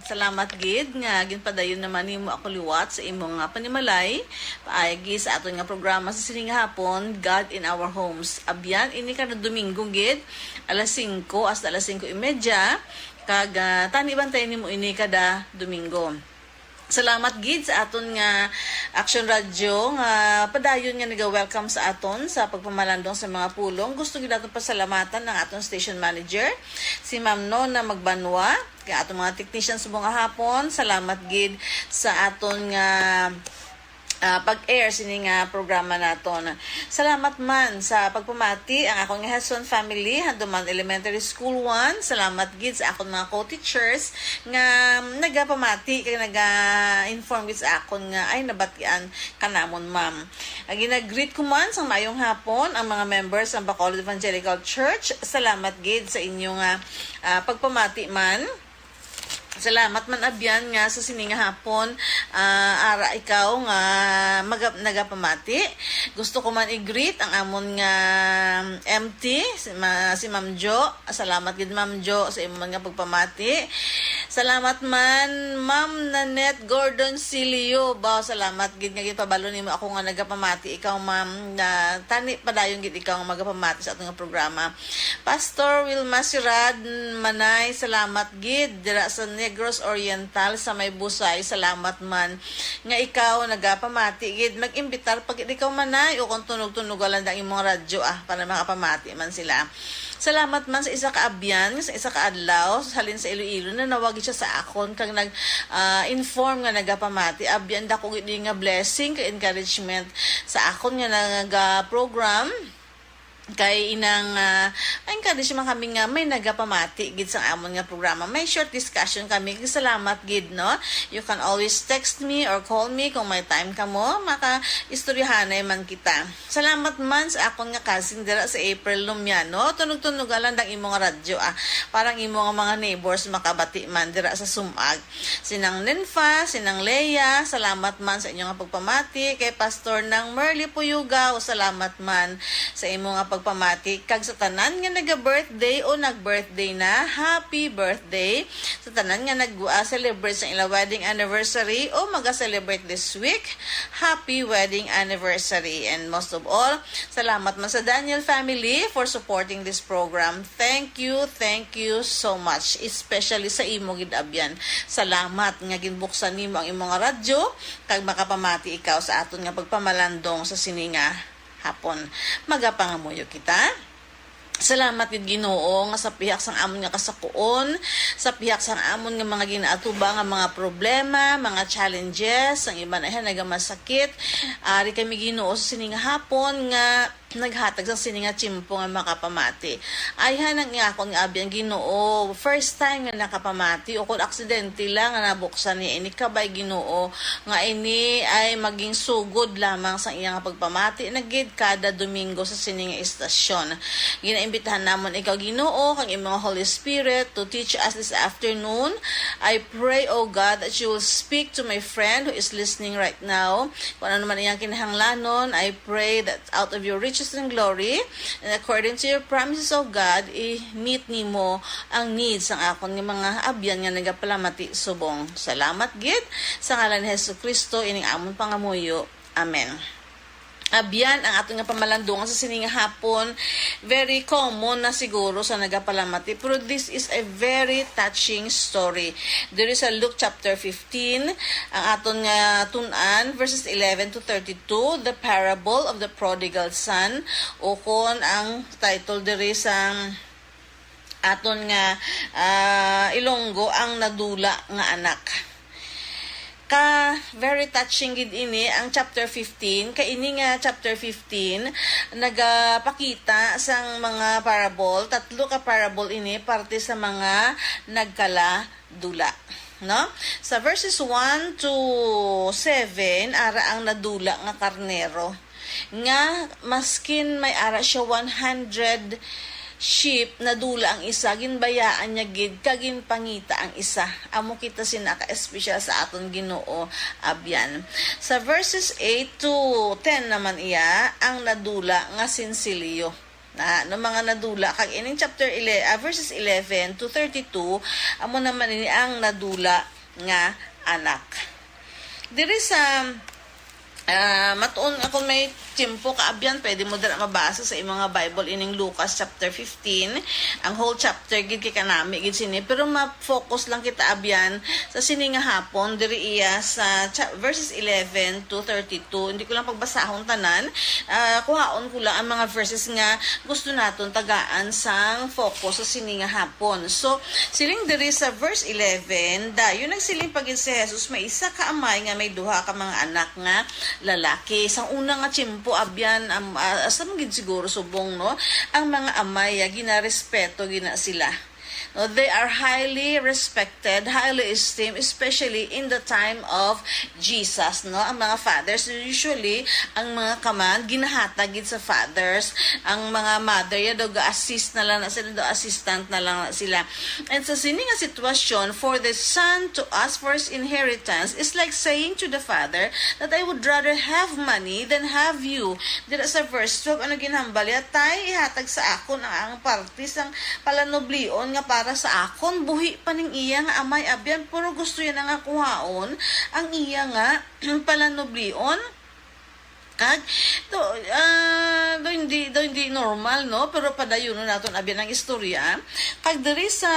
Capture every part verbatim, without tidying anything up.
Salamat gid nga ginpadayon naman nimo ako liwat sa imong nga panimalay paagi sa aton nga programa sa sini nga hapon, God in Our Homes. Abyan, ini kada Domingo gid, alas singko hasta alas singko y media, kag, ah, tani bantay nimo ini kada Domingo. Salamat gid sa aton nga Action Radio nga padayon nga naga-welcome sa aton sa pagpamalandong sa mga pulong. Gusto gid naton pasalamatan ang aton station manager, si Ma'am Nona Magbanwa, kay aton mga technicians subong nga hapon. Salamat gid sa aton nga, ah, pag-air sini nga programa naton. Salamat man sa pagpamati ang akon nga Heson family, Handuman Elementary School one. Salamat gid sa akon mga co-teachers nga nagapamati kag naga-inform gid sa akon nga ay nabatian ka namon, ma'am. Ag ginag-greet ko man sang maayong hapon ang mga members sang Bacolod Evangelical Church. Salamat gid sa inyo nga, ah, pagpamati man. Salamat man abyan nga sa sini nga hapon, ah, ara ikaw nga maga-, nagapamati. Gusto ko man i-greet ang amon nga M T, si Ma-, si Ma'am Jo. Salamat gid, Ma'am Jo, sa imo man nga pagpamati. Salamat man, Ma'am Nanette Gordon Silio. Baw, salamat gid nga ginpabalo nimo ako nga nagapamati ikaw, ma'am. Na tani padayon gid ikaw nga magapamati sa aton nga programa. Pastor Wilma Sirad Manay, salamat gid dira sa Negros Oriental sa may Busay. Salamat man nga ikaw nagapamati gid. Mag-imbitar pa gid ikaw, Manay, o kung tunog-tunog lang ang imong radyo, ah, para makapamati man sila. Salamat man sa isa ka abyan, sa isa ka adlaw, halin sa Iloilo, nanawag siya sa akon kag nag, ah, inform nga nagapamati. Abyan, dako gid nga blessing kag encouragement sa akon nga naga-program. Kay inang, ah, ma-encourage man kami nga may nagapamati gid sa amon nga programa. May short discussion kami. Salamat gid, no? You can always text me or call me kung may time kamo. Maka-istoryahanay man kita. Salamat man sa akon nga cousin dira sa April Lumiano. Tunog-tunog lang ang imong radyo, ah. Parang imong mga neighbors makabati man dira sa Sumag. Sinang Ninfa, sinang Leia, salamat man sa inyo nga pagpamati. Kay Pastor nang Merly Puyugaw, salamat man sa imo nga pagpamati. Kag sa tanan nga naga-birthday o nag-birthday na, happy birthday. Sa tanan nga nag, ah, celebrate sa ila wedding anniversary o maga-celebrate this week, happy wedding anniversary. And most of all, salamat man sa Daniel family for supporting this program. Thank you, thank you so much, especially sa imo gid abyan. Salamat nga ginbuksan nimo ang imo nga radyo kag makapamati ikaw sa aton nga pagpamalandong sa sini nga hapon. Magapangamuyo kita. Salamat gid, Ginoo, nga sa pihak sang amon nga kasakuon, sa pihak sang amon nga mga ginaatubang nga mga problema, mga challenges, ang iban ay nagamasakit. Ari kami, Ginoo, sa sini nga hapon nga naghatag sang sini nga tiyempo nga makapamati. Ayhan ang akon nga abyan, Ginoo, first time nga nakapamati, o kon aksidente lang nga nabuksan niya ini, kabay, Ginoo, nga ini ay maging sugod lamang sa iya nga pagpamati na gid kada Domingo sa sini nga istasyon. Ginaimbitahan namon ikaw, Ginoo, kag imong Holy Spirit to teach us this afternoon. I pray, O God, that you will speak to my friend who is listening right now. Kung ano man iyang kinahanglanon, I pray that out of your riches and glory, and according to your promises, O God, i-meet nimo ang needs sang akon nga mga abyan nga nagapalamati subong. Salamat gid sa ngalan ni Jesu-Cristo, ining amon pangamuyo. Amen. Abyan ang aton nga pamalandungan sa sini nga hapon. Very common na siguro sa nagapalamati, pero this is a very touching story. Diri sa Luke chapter fifteen, ang aton nga tun-an, verses eleven to thirty-two, the parable of the prodigal son, o kon ang title diri sa aton nga, ah, Ilonggo, ang nadula nga anak. Ka, very touching gid ini ang chapter fifteen. Kay ini nga chapter fifteen nagapakita sang mga parable, tatlo ka parable ini parte sa mga nagkala dula, no? Sa verses one to seven, ara ang nadula nga karnero, nga maskin may ara siya one hundred sheep, nadula ang isa, ginbayaan niya gid, kag ginpangita ang isa. Amo kita sina ka espesyal sa aton Ginoo, abyan. Sa verses eight to ten naman iya, ang nadula nga sinsilyo. Na, no, mga nadula, kag ining chapter eleven, ah, verses eleven to thirty-two, amo naman ini ang nadula nga anak. Diri sa, ah, matuon nga kung may tiyempo ka abyan, pwede mo dira mabasa sa imong nga Bible ining Lucas chapter fifteen, ang whole chapter gid kay kanami gid sini, pero ma-focus lang kita abyan sa sini nga hapon, diri iya sa cha-, verses eleven to thirty-two. Hindi ko lang pagbasahon tanan, ah, kuhaon ko lang ang mga verses nga gusto naton tagaan sang focus sa sini nga hapon. So, siling diri sa verse eleven, dayon nagsiling pa gid si Jesus, "May isa ka amay nga may duha ka mga anak nga lalaki." Sang una nga tiyempo, abyan, am-, ah, asa man gid siguro subong, no? Ang mga amay, ah, ginarespeto gina sila. No, they are highly respected, highly esteemed, especially in the time of Jesus, no? Ang mga fathers, usually, ang mga command, ginahatag gid sa fathers. Ang mga mother, ya daw, ga-assist na lang na sila, daw, assistant na lang na sila. And sa sini nga sitwasyon, "For the son to ask for his inheritance is like saying to the father that I would rather have money than have you." Dira sa verse twelve, ano ginhambal ya? "Tay, ihatag sa akon ang, ang parte sang palanublion nga para sa akon." Buhi pa ning iya nga amay, abyan, pero gusto ya na nga kuhaon ang iya nga palanublion. Kag, do, ah, do hindi, do hindi normal, no? Pero padayunon naton abyan ang istorya. Kag diri sa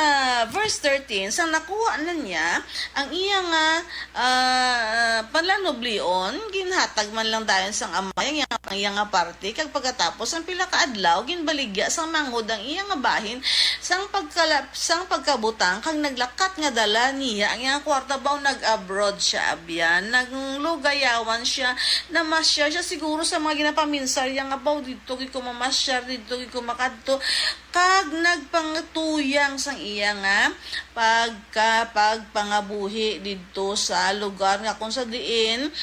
verse thirteen, sang nakuha na niya ang iya nga, ah, palanublion, ginhatag man lang dayon sang amay ang iya, ang iya nga parte. Kag pagkatapos, ang pila ka adlaw, ginbaligya sang manghod ang iya nga bahin sang pagkala-, sang pagkabutang, kag naglakat nga dala niya ang iyang kwarta. Baw nag-abroad siya, abyan, naglugayawan siya, namasyar siya siguro sa mga ginapaminsar niya nga, "Baw, didto gid ko mamasyar, didto gid ko makadto," kag nagpangtuyang sang iya nga pagka-, pagpangabuhi didto sa lugar nga kung sa diin,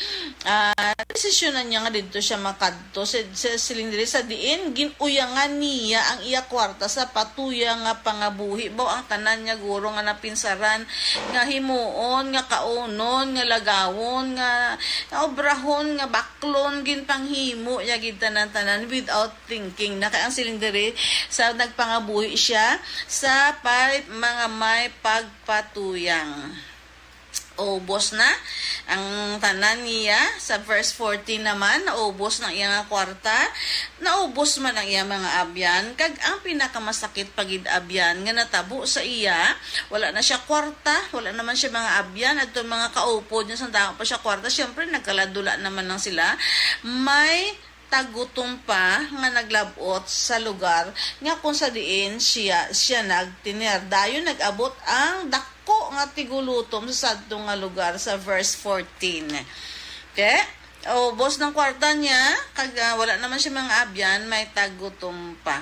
ah, desisyonan niya nga didto siya makadto. Sa, sa siling diri, sa diin gin-uyangan niya ang iya kwarta sa patuyang nga pangabuhi. Baw, ang tanan niya guro nga napinsaran nga himuon, nga kaunon, nga lagawon, nga, nga obrahon, nga baklon, ginpanghimo niya gid tanan-tanan without thinking. Na kay ang siling diri, sa nagpangabuhi siya sa pay-, mga may pagpatuyang. Ubos na ang tanan niya. Sa verse fourteen naman, naubos na ang iya nga kwarta, naubos man ang iya mga abyan, kag ang pinakamasakit pa gid, abyan, nga natabo sa iya, wala na siya kwarta, wala naman siya mga abyan, adto mga kaupod niya, sang damo pa siya kwarta, siyempre, nagkaladula naman lang sila. May tagutom pa nga naglab-ot sa lugar nga kung sa diin siya, siya nagtener. Dayon nag-abot ang dako nga tigulutom sa sadto nga lugar, sa verse fourteen. Okay? Ubos ng kwarta niya, kag, ah, wala naman siya mga abyan, may tagutom pa.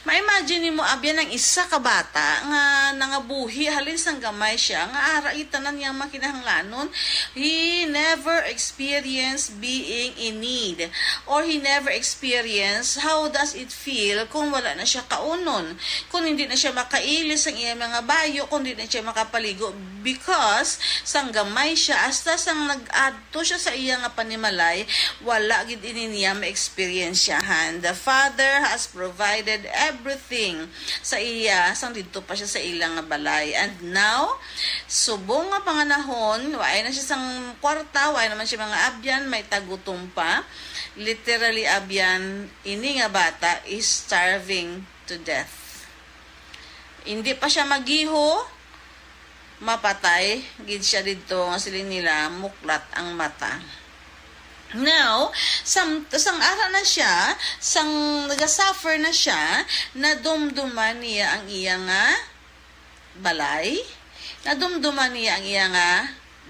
Ma-imagine nimo, abyan, ang isa ka bata nga nangabuhi halin sang gamay siya, nga ara gid tanan niyang mga kinahanglanon. He never experienced being in need, or he never experienced how does it feel kung wala na siya kaunon, kung hindi na siya makailis sang iya mga bayo, kung hindi na siya makapaligo, because sang gamay siya, hasta sang nag-ad to siya sa iya nga panimalay, wala gid ini niya maeksperiensyahan. The Father has provided everything sa iya sang didto pa siya sa ila nga balay. And now, subong nga panganahon, waay na siya sang kwarta, waay naman siya mga abyan, may tagutom pa. Literally, abyan, ini nga bata is starving to death. Hindi pa siya magiho, mapatay gid siya didto, nga siling nila, muklat ang mata. Now, sang, sang ara na siya, sang nagasuffer na siya, nadumduman niya ang iya nga balay, nadumduman niya ang iya nga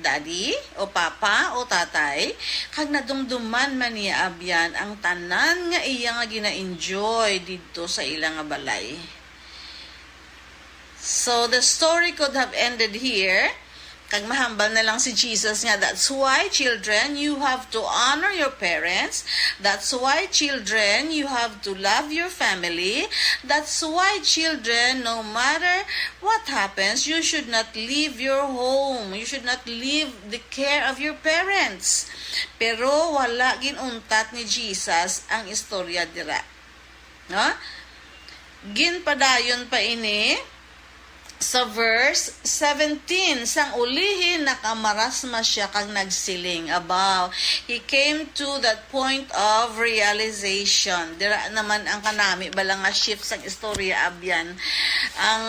daddy o papa o tatay, kag nadumduman man niya, abyan, ang tanan nga iya nga gina-enjoy didto sa ila nga balay. So, the story could have ended here. Kag mahambal na lang si Jesus nga, "That's why, children, you have to honor your parents. That's why, children, you have to love your family. That's why, children, no matter what happens, you should not leave your home. You should not leave the care of your parents." Pero wala ginuntat ni Jesus ang istorya dira. No? Ginpadayon pa ini sa verse seventeen, sang ulihi nakamarasma siya kag nagsiling, abaw, he came to that point of realization. Dira naman ang kanami bala nga shift sang istorya, abyan. Ang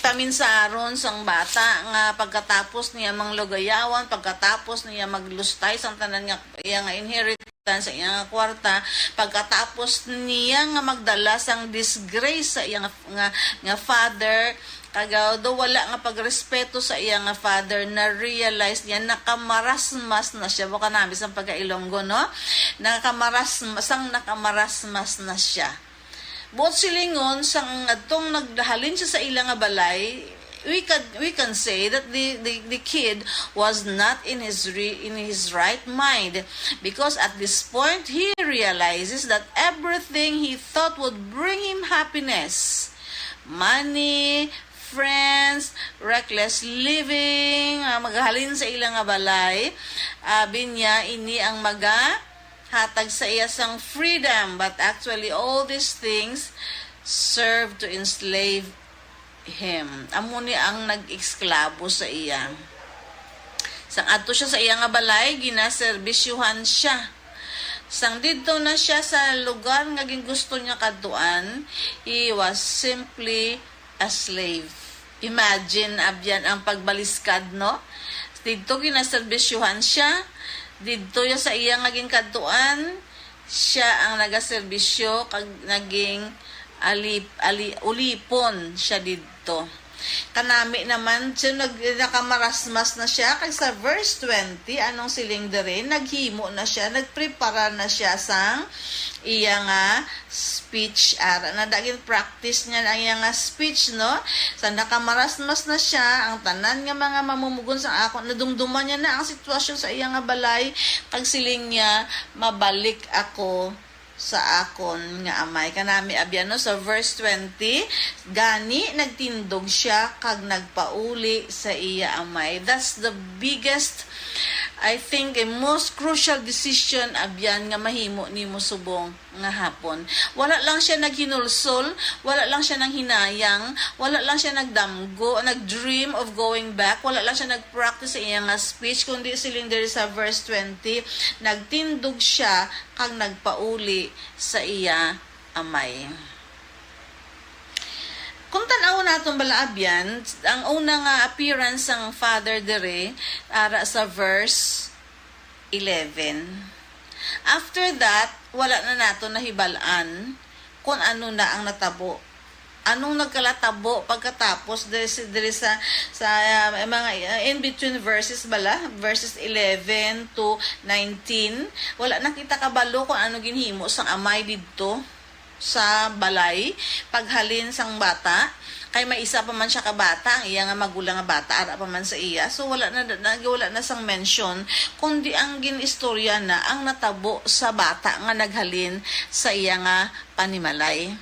paminsaron sang bata nga pagkatapos niya manglugayawan, pagkatapos niya maglustay sang tanan nga iya nga inheritance, sa iya nga kwarta, pagkatapos niya nga magdala sang disgrace sa iya nga, nga, nga father, kag, ah, do wala nga pagrespeto sa iya nga father, na-realize niya nakamarasmas na siya. Buka namin sang pagka-Ilonggo, no? Nakamarasmas, sang nakamarasmas na siya. Buot silingon, sang adtong naghalin siya sa ila nga balay, we can, we can say that the, the, the kid was not in his re-, in his right mind, because at this point he realizes that everything he thought would bring him happiness, money, friends, reckless living, ah, maghalin sa ila nga balay, abi niya, ini ang maga hatag sa iya sang freedom, but actually all these things serve to enslave him. Amo ni ang nag-esklabo sa iya. Sang adto siya sa iya nga balay, ginaserbisyuhan siya. Sang didto na siya sa lugar nga gingusto niya kadtuan, he was simply a slave. Imagine, abyan, ang pagbaliskad, no? Didto ginaserbisyuhan siya, didto ya sa iya nga ginkadtuan, siya ang nagaserbisyo kag naging alip-, ali-, ulipon siya didto. Kanami naman, siya nag-, nakamarasmas na siya, kag sa verse twenty, anong siling diri? Naghimo na siya, nagprepara na siya sang iya nga speech. Ara na, dagin practice niya ang iya nga speech, no? Sa nakamarasmas na siya, ang tanan nga mga mamumugon sa akon, nadumduman niya na ang sitwasyon sa iya nga balay, kag siling niya, "Mabalik ako sa akon nga amay." Kanami, abyan, no? Sa verse twenty, gani nagtindog siya kag nagpauli sa iya amay. That's the biggest, I think, a most crucial decision, abyan, nga mahimo nimo subong nga hapon. Wala lang siya naghinulsol, wala lang siya nanghinayang, wala lang siya nagdamgo, nag-dream of going back, wala lang siya nag-practice sa iya nga speech, kundi siling diri sa verse twenty, nagtindog siya kag nagpauli sa iya amay. Kung tan-awon naton bala, abyan, ang una nga appearance sang father diri, ara sa verse eleven. After that, wala na nato nahibal-an kung ano na ang natabo. Anong nagkalatabo pagkatapos diri si-, diri sa, sa, ah, mga, ah, in between verses bala, verses eleven to nineteen, wala na kita kabalo kung ano ginhimo sang amay didto sa balay paghalin sang bata, kay may isa pa man siya ka bata, ang iya nga magulang nga bata ara pa man sa iya. So, wala na, na, wala na sang mention, kundi ang gin-istorya na ang natabo sa bata nga naghalin sa iya nga panimalay.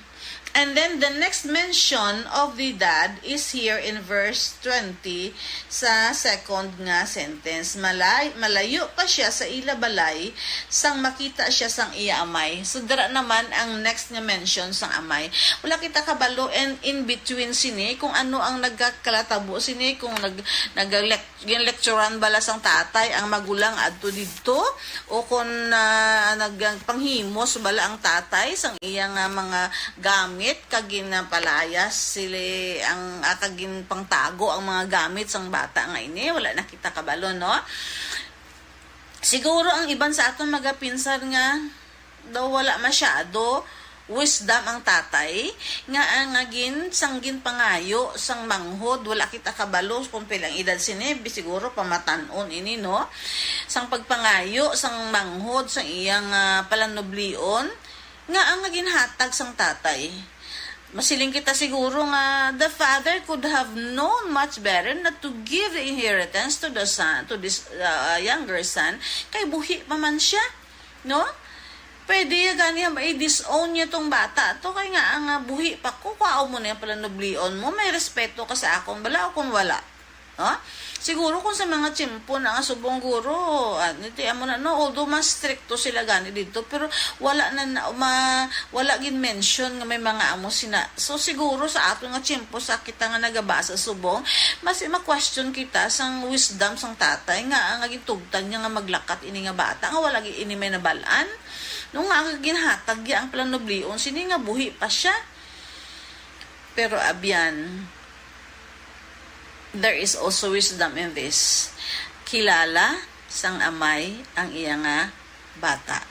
And then the next mention of the dad is here in verse twenty, sa second nga sentence. Malay-, malayo pa siya sa ila balay sang makita siya sang iya amay. So, dira naman ang next nga mention sang amay. Wala kita kabalo and in between sini kung ano ang nagkalatabo sini, kung nag-, nag-, ginlekturan bala sang tatay ang magulang adto didto, o kon, ah, nagpanghimos bala ang tatay sang iya nga mga gamit kag ginapalayas sila ang, ah, kag ginpangtago ang mga gamit sang bata nga ini, wala na kita kabalo, no? Siguro ang iban sa aton magapinsar nga daw wala masyado wisdom ang tatay, nga ang nga gin-, sang ginpangayo sang manghod, wala kita kabalo kung pila ang edad sini, bi-, siguro pamatan-on ini, no? Sang pagpangayo sang manghod sang iyang, ah, palanublion, nga ang nga ginhatag sang tatay. Masiling kita siguro nga the father could have known much better not to give the inheritance to the son, to this, uh, younger son, kay buhi pa man siya. No? Pwede ya gani nga i-disown niya tong bata to, kay nga ang, ah, buhi pa ko, kwaon mo na yung palanublion mo, may respeto ka sa akon bala o kung wala. no? Siguro kung sa mga tiyempo na nga subong guro, ah, niti amo na, no, although mas stricto sila gani dito, pero wala na, na ma, wala gin mention nga may mga amo sina. So siguro sa ato nga tiyempo, sa kita nga nagabasa subong, mas ma-question kita sang wisdom sang tatay nga, nga gintugtan niya nga maglakat ini nga bata nga wala gid ini may nabal-an. No, nga ang ginhatag niya ang panublion sini nga buhi pa siya. Pero abyan, there is also wisdom in this. Kilala sang amay ang iya nga bata.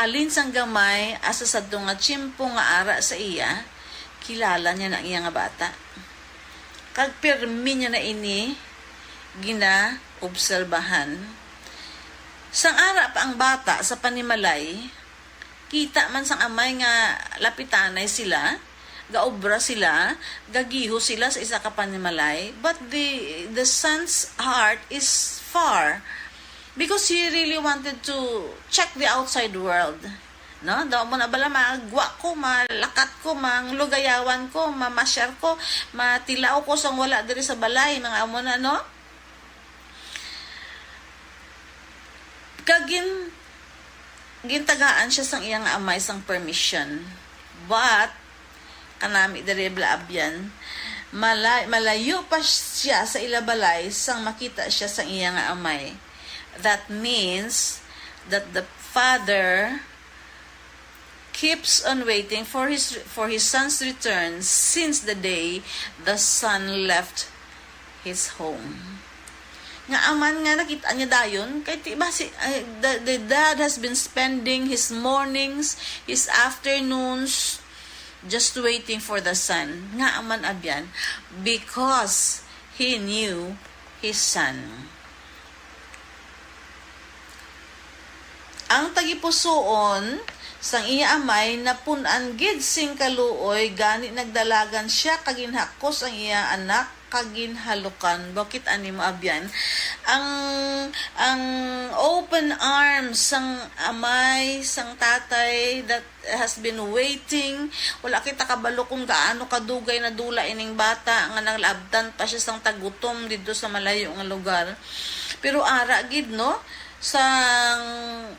Halin sang gamay, asa sadto nga tiyempo nga ara sa iya, kilala niya na ang iya nga bata. Kag pirmi niya na ini ginaobserbahan. Sang ara pa ang bata sa panimalay, kita man sang amay nga lapitanay sila, gaobra sila, gagiho sila sa isa ka panimalay, but the, the son's heart is far because he really wanted to check the outside world. No? Daw mo na bala magwa ko, malakat ko, manglugayawan ko, mamasyar ko, matilaw ko sang wala diri sa balay, mga amo na, no? Kag gin-, gintagaan siya sang iyang amay sang permission. But, kanami diri bala abyan, mala-, malayo pa siya sa ila balay sang makita siya sang iya nga amay. That means that the father keeps on waiting for his, for his son's return since the day the son left his home. Nga aman nga nakita niya dayon, kay ti ba si, ay, the, the dad has been spending his mornings, his afternoons, just waiting for the son. Nga aman abyan, because he knew his son. Ang tagipusoon sang iya amay napun-an gid sing kaluoy, gani nagdalagan sia kag ginhakos ang iya anak kag ginhalukan. Bakit ani mo abyan? Ang, ang open arms sang amay, sang tatay, that has been waiting. Wala kita kabalo kung gaano kadugay nadula ining bata nga nalabtan pa siya sang tagutom didto sa malayo nga lugar. Pero ara gid, no, sang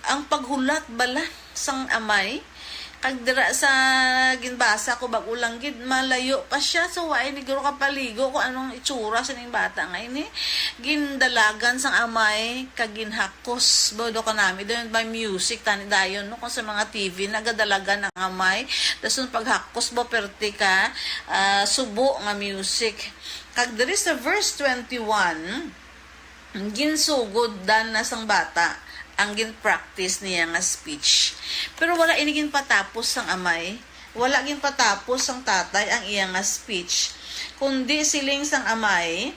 ang paghulat bala sang amay, kag dira sa ginbasa ko, bag-o lang gid, malayo pa siya, so wa ini guro kapaligo kung anong itsura sining bata nga ini. Gindalagan sang amay kag ginhakos. Bodo kanami dayon may music tani dayon, no, kung sa mga T V nagadalagan ang amay. Dason paghakos bo, perte ka, ah, subo nga music. Kag diri sa verse twenty-one, ginsugod dan na sang bata ang gin-practice niya nga speech. Pero wala ini ginpatapos sang amay. Wala ginpatapos sang tatay ang iya nga speech. Kundi siling sang amay,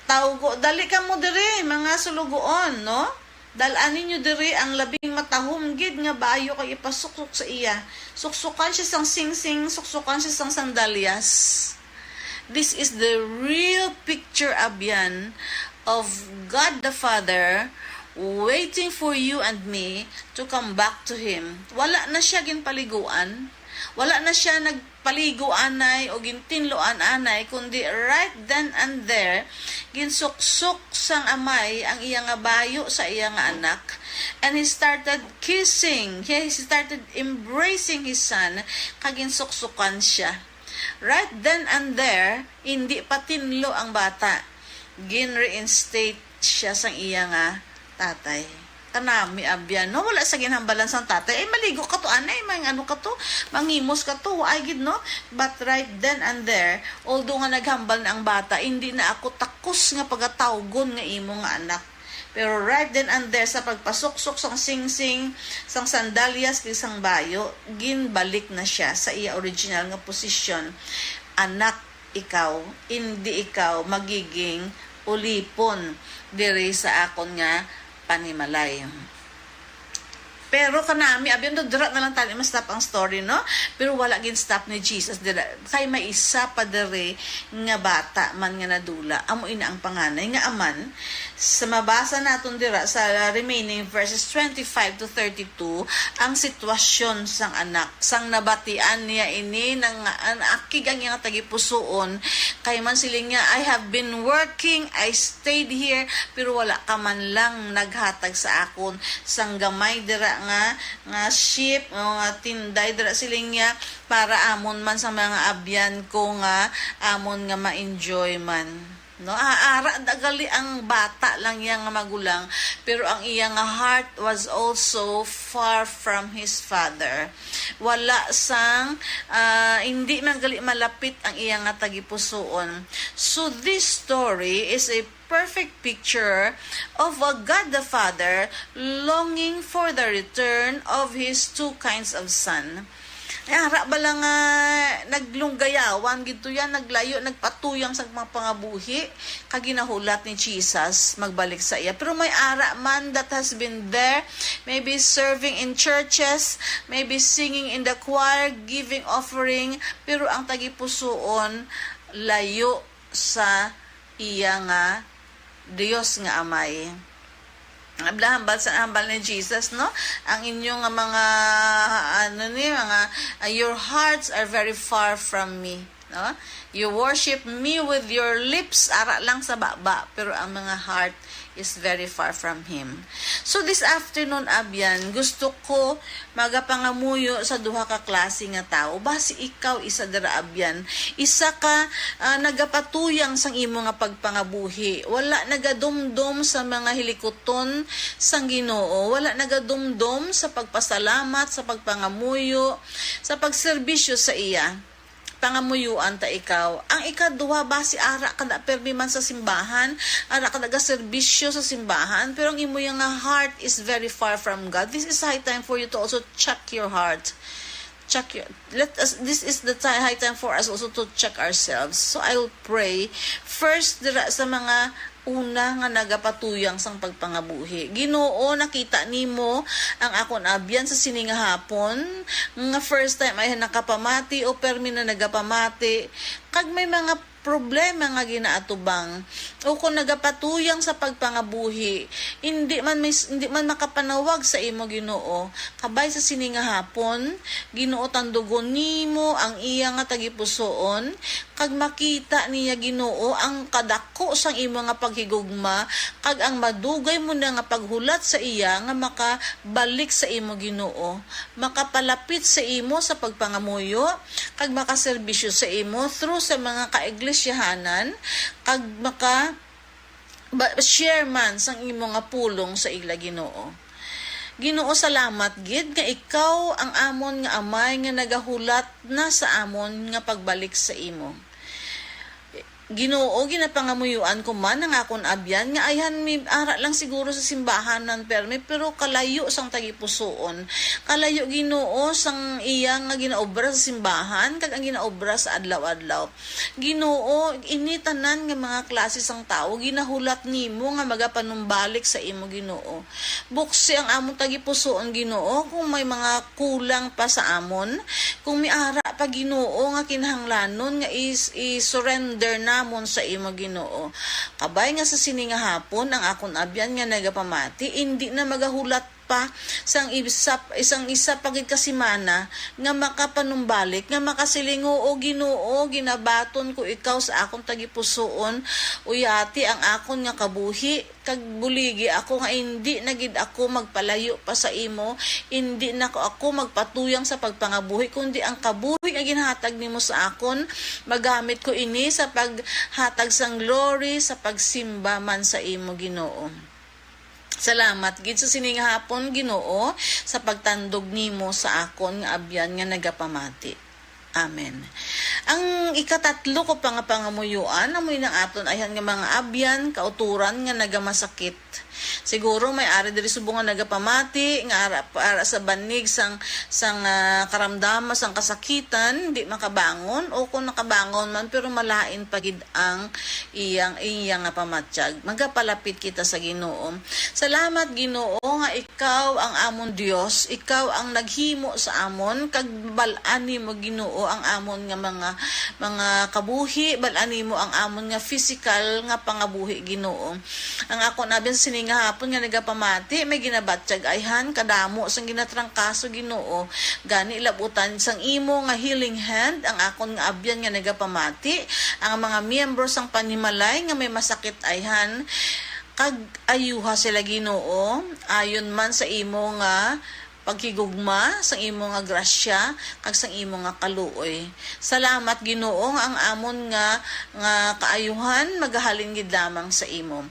"Tawgo, dali kamo diri, mga sulugoon, no? Dal-an ninyo diri ang labing matahom gid nga bayo kag ipasuksok sa iya. Suksukan siya sang singsing, suksukan siya sang sandalyas." This is the real picture, abyan, of God the Father waiting for you and me to come back to Him. Wala na siya ginpaliguan. Wala na siya nagpaligo anay o gintinloan anay, kundi right then and there, ginsuksok sang amay ang iya nga bayo sa iya nga anak, and he started kissing, he started embracing his son, kag ginsuksukan siya. Right then and there, hindi pa tinlo ang bata. Gin-reinstate siya sang iya nga tatay. Kanami, abyan, no? Wala sa ginhambalan sang tatay, "Ay, maligo ka to, anay, mang ano ka to, mangimos ka to, waay gid, no?" But right then and there, although nga naghambal na ang bata, "Hindi na ako takos nga pagatawgon nga imo nga anak." Pero right then and there, sa pagpasuksok sang singsing, sang sandalyas, kag sang bayo, ginbalik na siya sa iya original nga posisyon. "Anak ikaw, indi ikaw magiging ulipon diri sa akon nga panimalay." Pero kanami, abi, ano, dira na lang tani ma-stop ang story, no? Pero wala gin-stop ni Jesus dira. Kay may isa pa diri nga bata man nga nadula. Amo ina ang panganay nga aman. Sa mabasa naton dira sa remaining verses twenty-five to thirty-two, ang sitwasyon sang anak, sang nabatian niya ini, nang, ang akig ang iyang tagipusoon, kay man siling niya, "I have been working, I stayed here, pero wala ka man lang naghatag sa akon sang gamay dira nga, nga sheep, o nga tinday dira," siling niya, "para amon man sa mga abyan ko nga amon nga ma-enjoy man." No, aara da gali ang bata lang iya nga magulang, pero ang iya nga heart was also far from his father. Wala sang, ah, hindi man gali malapit ang iya nga tagipusoon. So this story is a perfect picture of a God the Father longing for the return of his two kinds of son. Ay, ara bala nga naglunggayawan gid to yan, naglayo, nagpatuyang sa mga pangabuhi, kag ginahulat ni Jesus magbalik sa iya. Pero may ara man that has been there, maybe serving in churches, maybe singing in the choir, giving offering, pero ang tagipusoon layo sa iya nga Dios nga Amay. Abla, hambal sa, hambal ni Jesus, no? Ang inyo nga mga, ano ni, mga, uh, your hearts are very far from me, no? You worship me with your lips, ara lang sa baba, pero ang mga heart is very far from Him. So this afternoon, abyan, gusto ko magapangamuyo sa duha ka klase nga tawo. Basi ikaw isa dira, abyan. Isa ka, ah, nagapatuyang sang imo nga pagpangabuhi. Wala nagadumdom sa mga hilikuton sang Ginoo. Wala nagadumdom sa pagpasalamat, sa pagpangamuyo, sa pagserbisyo sa iya. Pangamuyuan ta ikaw. Ang ikaduha, basi ara ka na permi man sa simbahan, ara ka nagaserbisyo sa simbahan, pero ang imo nga heart is very far from God. This is high time for you to also check your heart. Check your, let us, this is the ti-, high time for us also to check ourselves. So I will pray first dira sa mga una nga nagapatuyang sang pagpangabuhi. Ginoo, nakita nimo ang akon abyan sa sini nga hapon, nga first time ay nakapamati o permi na nagapamati, kag may mga problema nga ginaatubang, o kon nagapatuyang sa pagpangabuhi, hindi man may, hindi man makapanawag sa imo, Ginoo. Kabay sa sini nga hapon, Ginoo, tandugon nimo ang iya nga tagipusoon, kag makita niya, Ginoo, ang kadako sang imo nga paghigugma, kag ang madugay mo na nga paghulat sa iya nga makabalik sa imo, Ginoo, makapalapit sa imo sa pagpangamuyo, kag makaserbisyo sa imo through sa mga kaiglesyahanan, kag maka ba, share man sang imo nga pulong sa ila, Ginoo. Ginoo, salamat gid nga ikaw ang amon nga Amay nga nagahulat na sa amon nga pagbalik sa imo. Ginoo, ginapangamuyuan ko man ang akon abyan nga ayhan mi ara lang siguro sa simbahan man permi, pero kalayo sang tagipusoon. Kalayo, Ginoo, sang iya nga ginaobra sa simbahan kag ang ginaobra sa adlaw-adlaw. Ginoo, ini tanan nga mga klase sang tawo ginahulat nimo nga magapanumbalik sa imo, Ginoo. Buksi ang among tagipusoon, Ginoo, kung may mga kulang pa sa amon, kung may ara pa, Ginoo, nga kinahanglanon nga is, i-surrender namon sa imo, Ginoo. Kabay nga sa sini nga hapon ang akon abyan nga nagapamati, indi na magahulat pa sang isa, isang isa pa gid ka semana nga makapanumbalik, nga makasiling, "Oo, Ginoo, ginabaton ko ikaw sa akon tagipusoon, uyati ang akon nga kabuhi, kag buligi ako nga indi na gid ako magpalayo pa sa imo, indi na ko ako magpatuyang sa pagpangabuhi, kundi ang kabuhi nga ginhatag nimo sa akon, magamit ko ini sa paghatag sang glory, sa pagsimba man sa imo, Ginoo." Salamat gid sa sini nga hapon, Ginoo, sa pagtandog nimo sa akon nga abyan nga nagapamati. Amen. Ang ikatatlo ko pa nga pangamuyoan, amo ning aton ayhan nga mga abyan, kautoran nga nagamasakit. Siguro may ari diri subong nga nagapamati nga ara, ara sa banig sang, sang, ah, karamdaman, sang kasakitan, di makabangon, o kung nakabangon man, pero malain pa gid ang iyang, iya nga pamatyag. Magapalapit kita sa Ginoo. Salamat, Ginoo, nga ikaw ang amon Dios, ikaw ang naghimo sa amon, kag bal-an nimo, Ginoo, ang amon nga mga, mga kabuhi, bal-an nimo ang amon nga physical nga pangabuhi, Ginoo. Ang akon abyan sa sini nga hapon nga nagapamati, may ginabatyag ayhan, kadamo sang ginatrangkaso, Ginoo. Gani, labutan sang imo nga healing hand ang akon nga abyan nga nagapamati, ang mga miyembro sang panimalay nga may masakit ayhan, kag ayuha sila, Ginoo, ayon man sa imo nga paghigugma, sang imo nga grasya, kag sang imo nga kaluoy. Salamat, Ginoo, nga ang amon nga, nga kaayuhan magahalin gid lamang sa imo.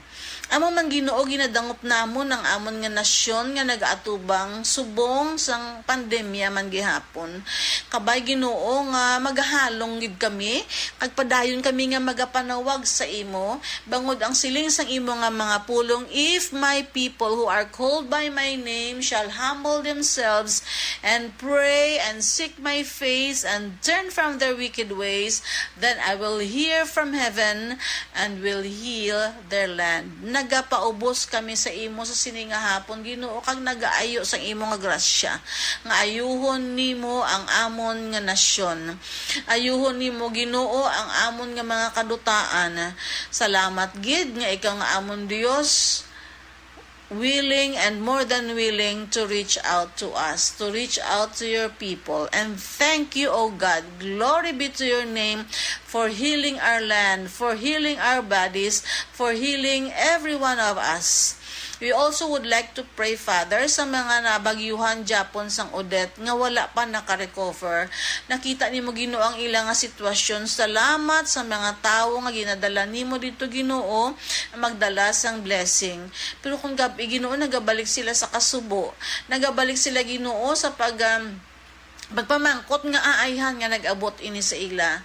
Amo man, Ginoo, ginadangop namon ang amon nga nasyon nga nagaatubang subong sang pandemya man gihapon. Kabay, Ginoo, nga magahalong gid kami, kag padayon kami nga magapanawag sa imo, bangod ang siling sang imo nga mga pulong, "If my people who are called by my name shall humble themselves and pray and seek my face and turn from their wicked ways, then I will hear from heaven and will heal their land." Nagapaubos kami sa imo sa sini nga hapon, Ginoo, kag nagaayo sang imo nga grasya, nga ayuhon nimo ang amon nga nasyon. Ayuhon nimo, Ginoo, ang amon nga mga kadutaan. Salamat gid nga ikaw nga amon Dios, willing and more than willing to reach out to us, to reach out to your people. And thank you, O God. Glory be to your name for healing our land, for healing our bodies, for healing every one of us. We also would like to pray, Father, sa mga nabagyuhan gyapon sang Odette nga wala pa naka-recover. Nakita nimo, Ginoo, ang ila nga sitwasyon. Salamat sa mga tawo nga ginadala nimo dito, Ginoo, magdala sang blessing. Pero kung gab-i, Ginoo, nagabalik sila sa kasubo. Nagabalik sila, Ginoo, sa pag, um, pagpamangkot nga aayhan nga nag-abot ini sa ila.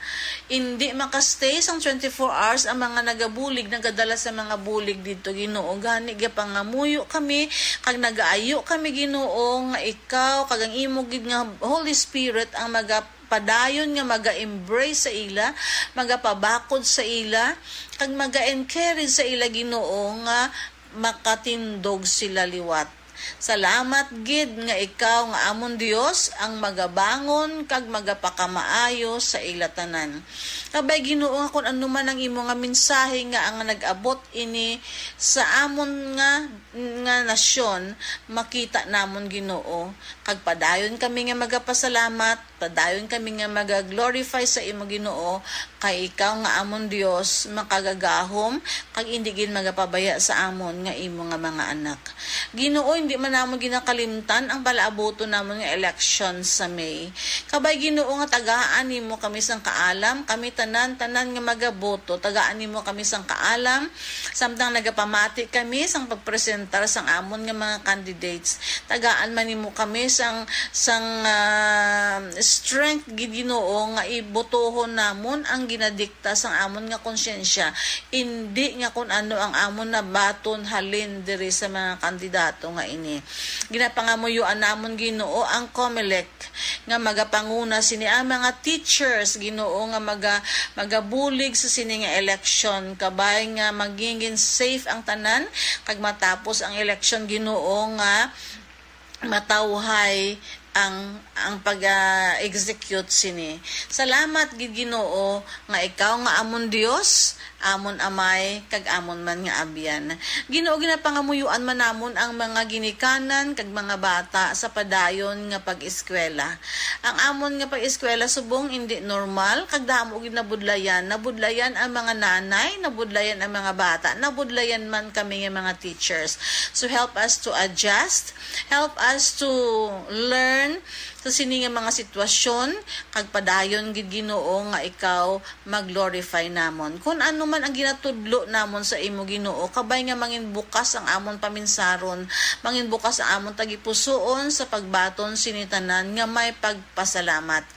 Indi makastay sang twenty-four hours ang mga nagabulig, nagadala sa mga bulig didto, Ginoo. Gani, gapangamuyo kami, kag nagaayo kami, Ginoo, nga ikaw kag ang imo gid nga Holy Spirit ang magapadayon nga maga-embrace sa ila, magapabakod sa ila, kag maga-encourage sa ila, Ginoo, nga makatindog sila liwat. Salamat gid nga ikaw nga amon Dios ang magabangon kag magapakamaayo sa ila tanan. Kabay, Ginoo, nga kun ano man ang imo nga mensahe nga ang nag-abot ini sa amon nga, nga nasyon, makita namon, Ginoo, kag padayon kami nga magapasalamat. Padayon kami nga maga-glorify sa imo, Ginoo, kay ikaw nga amon Dios makagagahom, kag indi gid magapabaya sa amon nga imo nga mga anak. Ginoo, hindi man namon ginakalimtan ang palaabuton namon nga election sa May. Kabay, Ginoo, nga tagaan nimo kami sang kaalam, kami tanan, tanan nga magaboto, tagaan nimo kami sang kaalam, samtang nagapamati kami sang pagpresentar sang amon nga mga candidates. Tagaan man nimo kami sang, sang, ah, strength gid, Ginoo, nga ibotohon namon ang ginadikta sang amon nga konsyensya, indi nga kun ano ang amon nabaton halin diri sa mga kandidato nga ini. Ginapangamuyoan namon, Ginoo, ang Comelec nga magapanguna sini, ang mga teachers, Ginoo, nga maga-, magabulig sa sini nga election, kabay nga magiging safe ang tanan, kag matapos ang election, Ginoo, nga matawhay ang, ang pag-execute sini. Salamat gid, Ginoo, nga ikaw nga amon Dios, amon Amay, kag amon man nga Abyan. Ginoo, ginapangamuyoan man namon ang mga ginikanan kag mga bata sa padayon nga pag-eskwela. Ang amon nga pag-eskwela subong indi normal, kag damo gid nabudlayan. Nabudlayan ang mga nanay, nabudlayan ang mga bata, nabudlayan man kami nga mga teachers. So help us to adjust, help us to learn sa sini nga mga sitwasyon, kag padayon gid, Ginoo, nga ikaw mag-glorify namon. Kun ano man ang ginatudlo namon sa imo, Ginoo, kabay nga mangin bukas ang amon paminsaron, mangin bukas ang amon tagipusoon sa pagbaton sini tanan nga may pagpasalamat.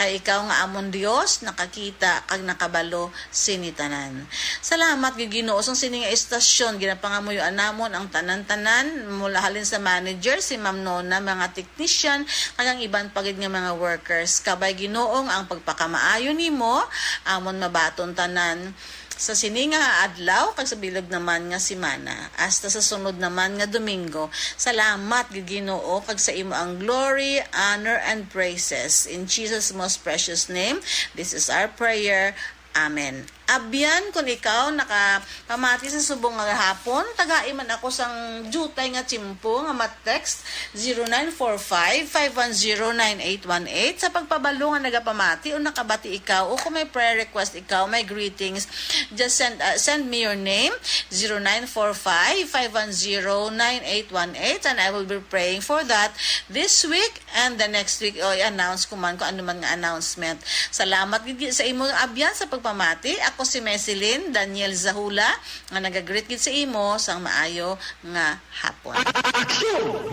Kay ikaw nga amon Dios nakakita kag nakabalo sini tanan. Salamat gid, Ginoo, sang sini nga istasyon ginapangamuyoan namon ang tanan-tanan, mula halin sa manager, si Ma'am Nona, mga technician, kag ang iban pa gid nga mga workers. Kabay, Ginoo, nga ang pagpakamaayo nimo amon mabaton tanan sa sini nga adlaw kag sa bilog naman nga semana, hasta sa sunod naman nga Domingo. Salamat gid, Ginoo, kag sa imo ang glory, honor, and praises. In Jesus' most precious name, this is our prayer. Amen. Abyan, kung ikaw nakapamati sa subong nga hapon, tagai man ako sang diutay nga tiyempo nga ma-text, zero nine four five, five one zero, nine eight one eight. Sa pagpabalo nga nagapamati o nakabati ikaw, o kung may prayer request ikaw, may greetings, just send, uh, send me your name, zero nine four five, five one zero, nine eight one eight, and I will be praying for that this week and the next week. O, i-announce ko man kung ano man nga announcement. Salamat gid sa imo, Abyan, sa pagpamati. Ako si Mesilyn Daniel Zahula, nga nagagreet gid sa imo sang maayo nga hapon. Aksyon!